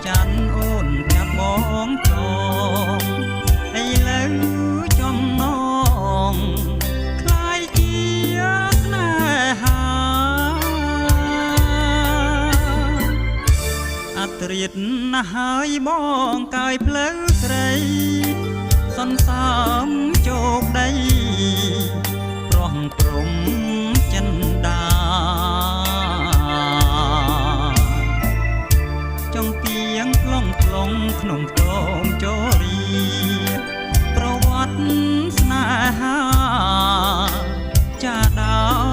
ច័ន្ទអូនចាប់បងចងឥឡូវចំណងคล้ายជាស្នេហាអត្រិតណាស់ហើយបងកាយផ្លូវស្រីសន្សើមជោគដីប្រោះព្រំចិនដាចង់ទៀងផ្លងផ្លងក្នុងខ្ទមជរីប្រវត្តិស្នេហាចាដើ